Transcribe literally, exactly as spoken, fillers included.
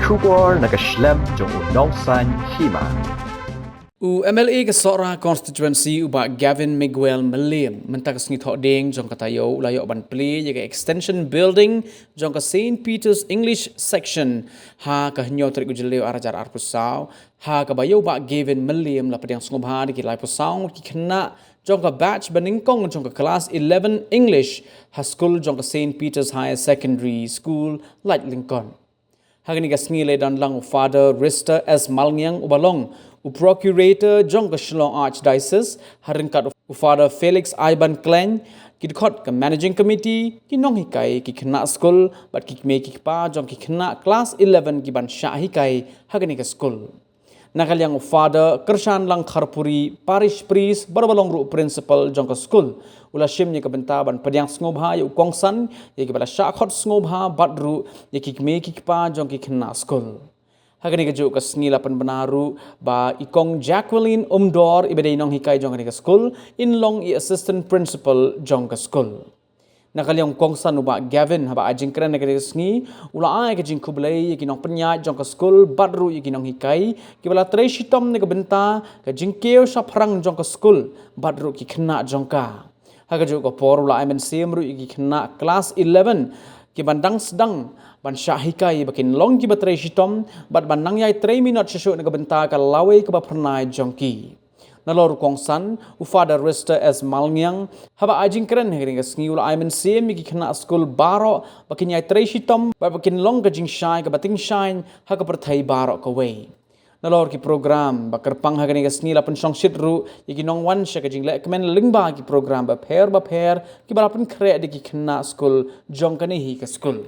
Khubor na ka shlem jong u Nongsaiñ Hima. U M L A ka Sohra Constituency u Bah Gavin Miguel Mylliem, mynta ka sngi Thohdieng jong ka taïew, u la ïoh ban plie ïa ka extension building jong ka Saint Peter's English Section ha ka hynñiew tarik u Jylliew ar hajar arphew saw, ha kaba ïa u Bah Gavin Mylliem la pdiang sngewbha da ki laiphew saw ngut ki khynnah jong ka batch ba nyngkong jong ka class eleven English ha skul jong ka Saint Peter's Higher Secondary School, Laitlingkot. Ha kane ka sngi la ïadon lang u Father Rister S Malngiang uba long u Procurator jong ka Shillong Archdiocese, ha ryngkat u Father Felix Iban Klein, ki dkhot ka Managing Committee, ki nonghikai, ki khynnah skul bad ki kmie ki kpa jong ki khynnah class eleven ki ban shah hikai ha kane ka skul. Na ka liang u Father Kyrshanlang Kharpuri, Parish Priest bad uba long ruh Principal jong ka skul, u la shim ïa ka bynta ban pdiang sngewbha ïa u kongsan, ïa kiba la shah khot sngewbha bad ruh ïa ki kmie ki kpa jong ki khynnah skul. Ha kane kajuh ka sngi la pynbna ruh ba i Kong Jacqueline Umdor, iba dei i nonghikai jong kane ka skul, in long i Assistant Principal jong ka skul. Na ka liang u kongsan u Bah Gavin, haba ai jingkren ha kane ka sngi, u la ai ka jingkhublei ïa ki nongpynïaid jong ka skul bad ruh ïa ki nonghikai kiba la trei shitom na ka bynta ka jingkiew shaphrang jong ka skul bad ruh ki khynnah jong ka. Ha kajuh ka por u la ai mynsiem ruh ïa ki khynnah class eleven ki ban dang sdang ban shah hikai ba kin long kiba trei shitom bad ban nang ïai trei minot shuh shuh na ka bynta ka lawei kaba phyrnai jong ki. Nalor u kongsan, u Father Rister S Malngiang, haba ai jingkren ha kane ka sngi, u la ai mynsiem ïa ki khynnah skul baroh ba kin ïai trei shitom bad ba kin long ka jingshai kaba tyngshaiñ ha ka pyrthei baroh kawei. Nalor ki program ba kyrpang ha kane ka sngi la pynshongshit ruh ïa ki nongwan sha ka jingleh kmen lyngba ki program bapher bapher kiba la pynkhreh da ki khynnah skul jong kane hi ka skul.